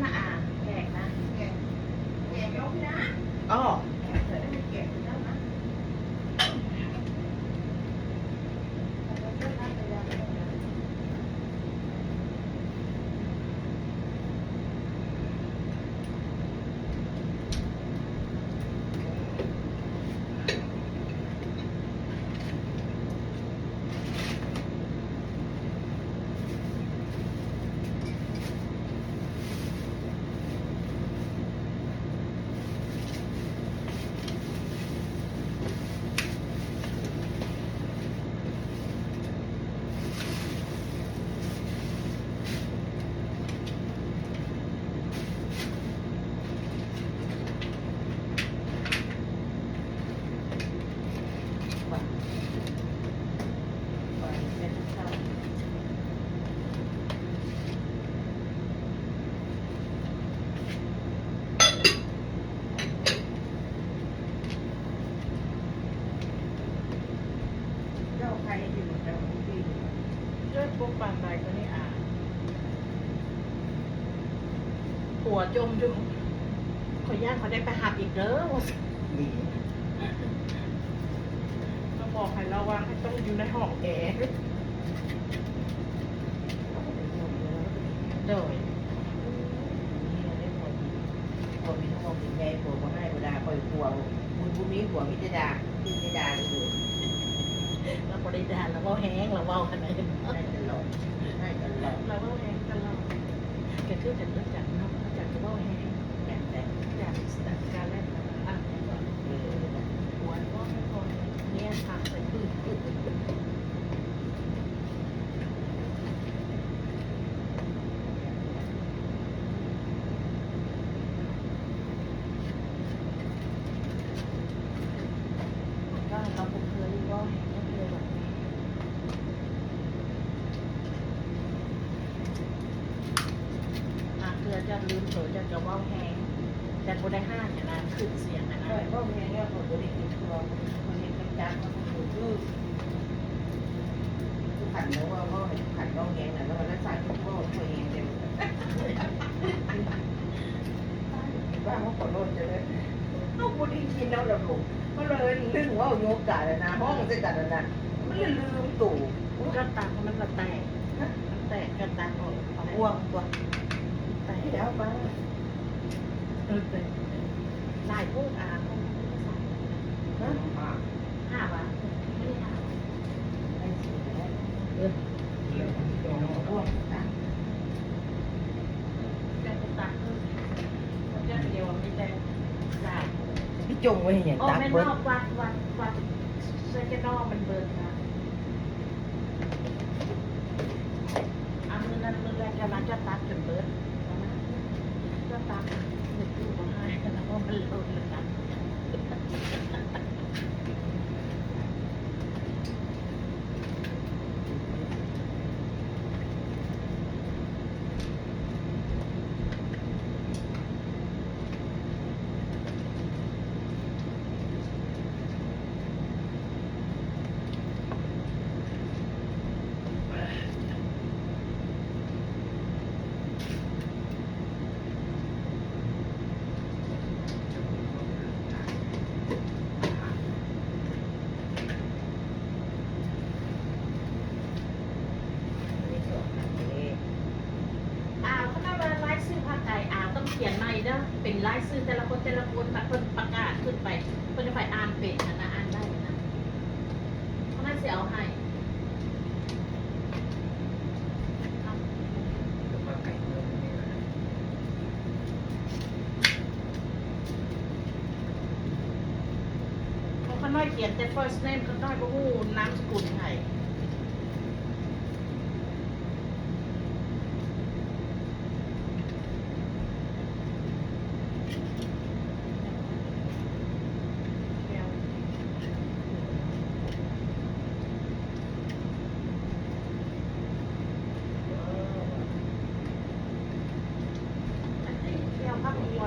ນະອາ ແຂກນະ ແຂກ ແຂກເອົາພີ່ນະ ອໍ ແຂກເຂົາໄດ້ແຂກເຂົາເຈົ້ານະ. ເຈົ້າໄຄຢູ່ແລ້ວ ເລືອດບໍ່ປານໃດກວ່ານີ້ອາ. ຜົວຈົ່ມຢູ່ ຂ້ອຍຢ້ານຂ້ອຍໄດ້ໄປຮັບອີກເດີວ່າຊັ້ນ. ກໍບອກໃຫ້ລະວັງ ໃຫ້ຕ້ອງຢູ່ໃນຫ້ອງແອ. ໂດຍ ຜົວມີທັງພໍ່ມີແມ່ ຜົວບໍ່ຮ້າຍບໍ່ດ່າ ຂ້ອຍຜົວ ບຸນບໍ່ມີຜົວມີແຕ່ດ່າ ມີແຕ່ດ່າເລີຍ. ລາວບໍ່ໄດ້ດ່າ ລາວເວົ້າແຮງ ລາວເວົ້າຂະໜາດນັ້ນ ຮ້າຍຕະຫຼອດ ຮ້າຍຕະຫຼອດ ລາວເວົ້າແຮງຕະຫຼອດ. ກະຄືກັນກັບຈັນເນາະ ຈັນກະເວົ້າແຮງ ຈັນແຫຼະ ຈັນ ການແລະ ອັນ ເອີ ຜົວເວົ້າແຮງ ເມຍຖາມໃສ່ປຶ້ມ. ຫາເທື່ອຈັນລືມໂຕ ຈັນກະເວົ້າແຮງ ຈັນບໍ່ໄດ້ຫ້າມຫັ້ນນະ ຂຶ້ນສຽງຫັ້ນນະ. ຂ້ອຍເວົ້າແຮງແລ້ວ ຂ້ອຍບໍ່ໄດ້ກິນຕົວ ຂ້ອຍເຮັດຈັກໆ ມັນບໍ່ຖືກ. ທຸກຂັນແລ້ວເວົ້າ ເວົ້າໃຫ້ທຸກຂັນເວົ້າແຮງນະ ແລ້ວວ່າລະສາທຸກເວົ້າຂ້ອຍແຮງເດ້. ວ່າເຮົາຂໍໂທດເຈົ້າເດີ ເຮົາບໍ່ໄດ້ຍິນເຮົາລະໂດດ ເຮົາເລີຍລຶ້ງເວົ້າໂຍການຫັ້ນນະ ຮ້ອງໃສ່ກັນຫັ້ນນະ ມັນເລີຍລືມໂຕ. ກະຕັກມັນລະແຕກ ຮະ ມັນແຕກ ກະຕັກອອກ ເອົາບ່ວງຕົວະ ແຕກແລ້ວບ້າ. ເອີ ແຕກ ຫຼາຍໂພດອາ ຮະ ຫ້າ ຫ້າຫວາ? ໄດ້ສີ່ແລ້ວ ເອີ ແຕ່ບໍ່ຕັກເພີ່ມ ເຈົ້າດຽວມີແຕ່ສາມ ນີ້ຈົ່ງໄວ້ເຮັດຫຍັງ? ຕັກເບິດ ວັດ ວັດ ວັດໃສ່ກະໜໍ່ມັນເບິດນະ. ອາ ມື້ນັ້ນມື້ແລກເຈົ້າມາ ເຈົ້າຕັກຈົນເບິດ ເຈົ້າຕັກ ນຶກຢູ່ບໍ່ໃຫ້ ແລ້ວມັນຫຼຸດແລ້ວນະ. ອາວ ຂະໜາດວ່າລາຍຊື່ພາກໃຕ້ ອາວ ຕ້ອງຂຽນໃໝ່ເດີ ເປັນລາຍຊື່ແຕ່ລະຄົນ ແຕ່ລະຄົນ ບາດເພິ່ນປະກາດຂຶ້ນໄປ ເພິ່ນໄປອ່ານເປັນຫັ້ນນະ ອ່ານໄດ້ຫັ້ນນະ ຂະໜາດຊິເອົາໃຫ້. ເພາະຂ້ານ້ອຍຂຽນແຕ່ first name ຂ້ານ້ອຍບໍ່ຮູ້ນາມສະກຸນໃຜ.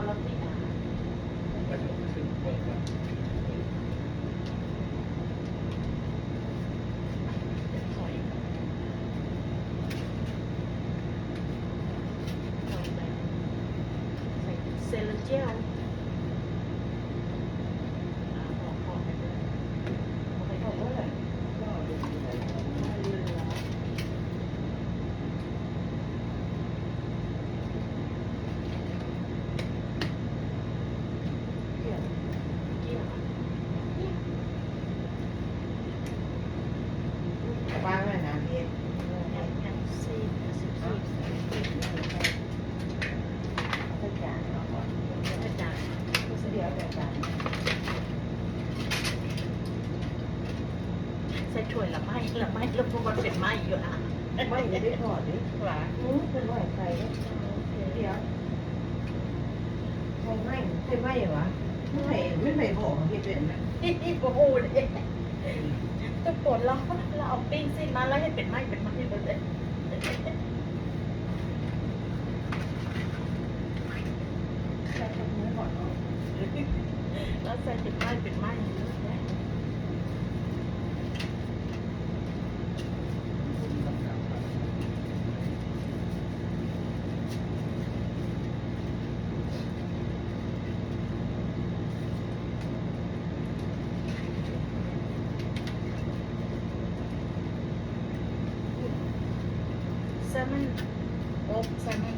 ແລ້ວຕິດຕາມ. ໃສ່ຖ້ວຍລະໄໝ້ ລະໄໝ້ ລະ ເພາະມັນເປັນໄໝ້ຢູ່ນະ ໄໝ້ບໍ່ໄດ້ທອດເດ້ ຫວາ ອື ເພິ່ນບໍ່ໃຫ້ໃສ່ເດ້ ດຽວ ໃສ່ໄໝ້ ໃສ່ໄໝ້ຫວາ ມັນໃຜ ມັນໃຜບອກໃຫ້ເຮັດເປັນນະ ບໍ່ຮູ້ເດ້ ທຸກຄົນລາວ ລາວເອົາປີ້ງຊີ້ນມາ ລາວເຮັດເປັນໄໝ້ ເປັນໄໝ້ເບິດເລີຍ. ລາວໃສ່ເປັນໄມ້ເປັນໄມ້ເລີຍ. ແຊມອນ ອົບແຊມອນ.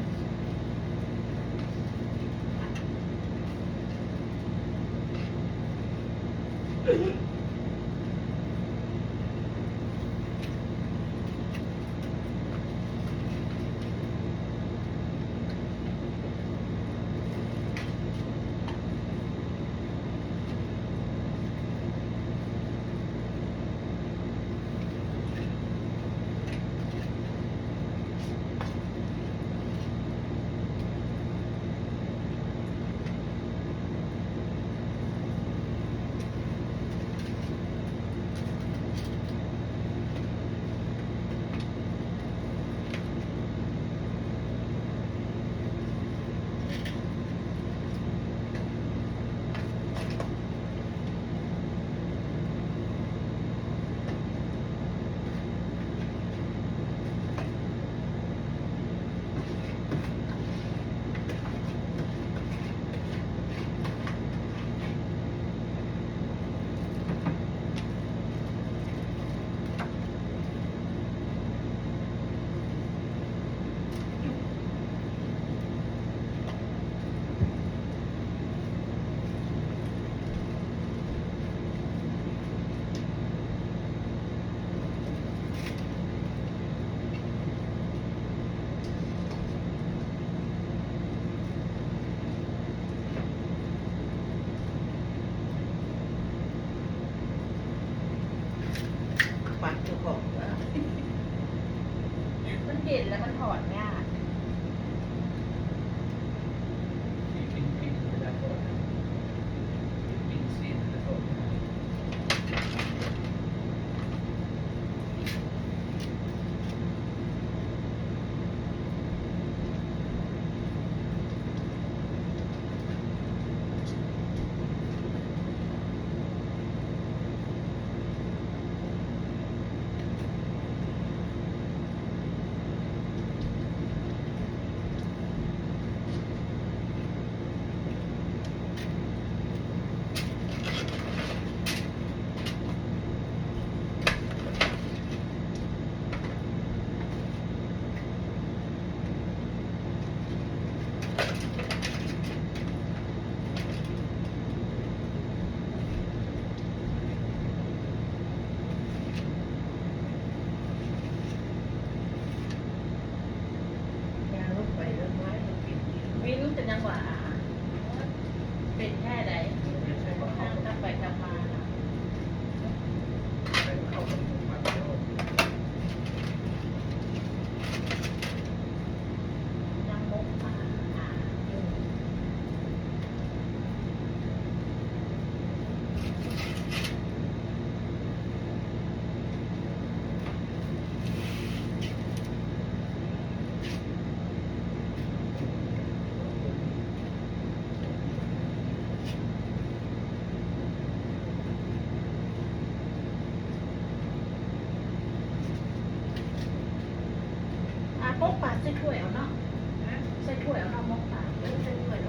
ປັກເຈົ້າຂອງ ມັນເຫັນແລ້ວມັນຖອນຍາກ. ປີ້ງ ປີ້ງ ເວລາທອດນະ ປີ້ງຊີ້ນແລ້ວທອດ. ຍ່າງລົງໄປເລີຍ ໄວ້ມັນເປັນ ວິນເປັນຫຍັງຫວາ? ເປັນແທ້ໃດ໋ ຍ່າງກັບໄປກັບມານະ. ຍັງມົກປາ ອ່າ ຢູ່. ອ່າ ປົກປາໃສ່ຖ້ວຍເອົາເນາະ ໃສ່ຖ້ວຍເອົາເນາະ ປົກປາ ເອີ ໃສ່ຖ້ວຍ.